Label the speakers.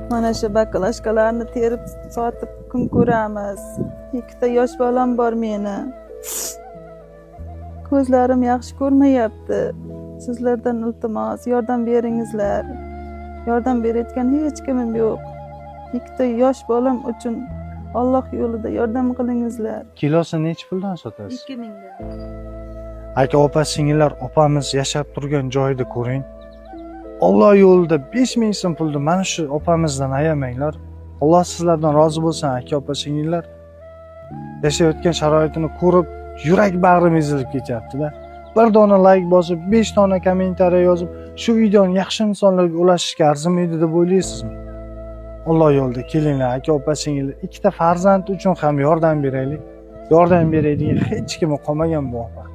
Speaker 1: Mana shu bakalashkalarni terib sotib kun ko'ramiz. Ikkita yosh bolam bor meni. Ko'zlarim yaxshi ko'rmayapti. Sizlardan iltimos, yordam beringizlar. Yordam berayotgan hech kimim yo'q. Ikkita yosh bolam uchun Alloh yo'lida yordam qilingizlar.
Speaker 2: Kilosini nechi puldan sotasiz?
Speaker 1: 2000 dan.
Speaker 2: Aka, opa, singillar, opamiz yashab turgan joyida ko'ring. Alloh yo'lida 5000 so'm pulni mana shu opamizdan ayamanglar. Alloh sizlardan rozi bo'lsin, aka, opa, singillar. Yashayotgan sharoitini ko'rib, yurak bag'rim ezilib ketyapti-da. Bir dona layk bosib, 5 dona kommentariya yozib, shu videoni yaxshi insonlarga ulashishga arzimaydi deb o'ylaysizmi? Alloh yo'lida kelinglar, aka, opa, singillar, ikkita farzand uchun ham yordam beraylik. Yordam beradigan hech kimi qolmagan bu opa.